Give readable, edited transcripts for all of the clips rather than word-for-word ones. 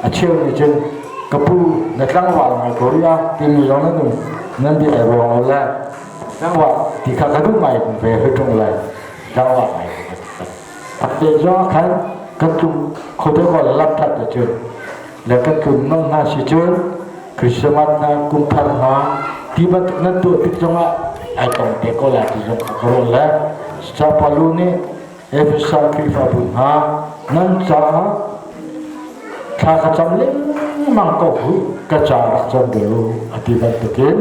A cheu nih cun ka pu na tlangval ngai ko rih a timi zong nan um nan bia ai ruang lo le tlangval ti kha ka duh ngai ve hoi ṭung lai tlangval ngai te zong khan kan tlum kho te ko lam that te cun le kan tlum non hna si cun Christmas hna kum thar hna ti bantuk nan tuah tik zongah ai tong te ko lai ti zong kha ka ruat le Sapalu nih Efesa Khrihfabu hna nan caah thla ka cam lengmang ko hu ka ca rak cam ve u a ti bantukin.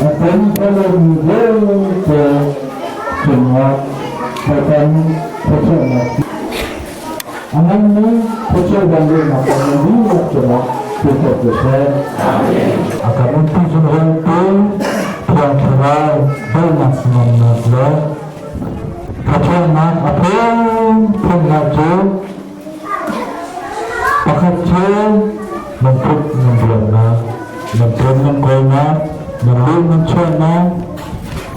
A kan phalmi vialte cungah Satan thluachuahnak a nganmi thluachuah vanlehnak kan dihlak cungah tuah ko seh. A kan umpi zungzaltu Thiang Thlarau daihnak nuamnak le thluachuahnak a phunphunnak cu pakhat cu nan phut nan ruahnak, nan tuan nan kawlnak, nan luh nan chuahnak,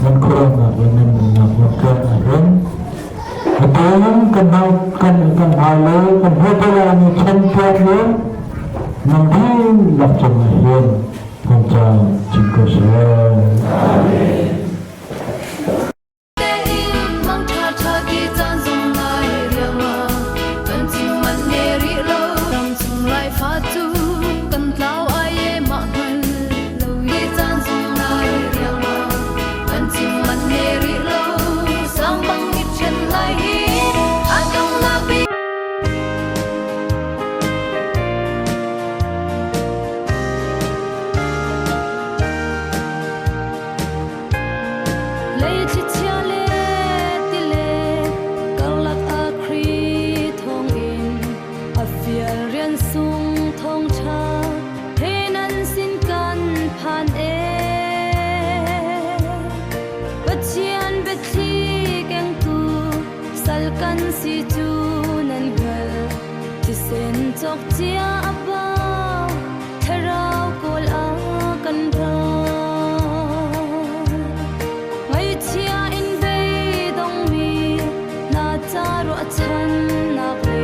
nan khuaruahnak le nan nunnak lamtluan ahhin atu kan kan kan hmai le kan hmuh lai mi chantuan le nan dihlak cungah hin kan caan chin ko seh. Amen. Leichia le tile karlak ah Khrih thawngin a fial rian sung thawngṭha he nan sin kan phan e. Pathian biathli kengtu sal kan si cu nan hngal. Thisen cawk cia a bau thlarau kawl ah kan ra. Ngaihchia in beidongmi hna ca ruahchannak le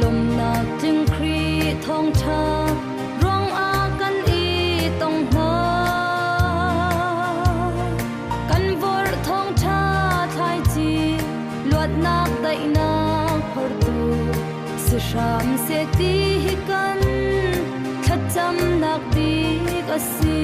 lawmhnak tling Khrih thawngṭha ruangah kan i tong hna. Kan vorh thawngṭha thlaici luatnak daihnak phortu si hram seh ti hi kan thlacamnak bik a si.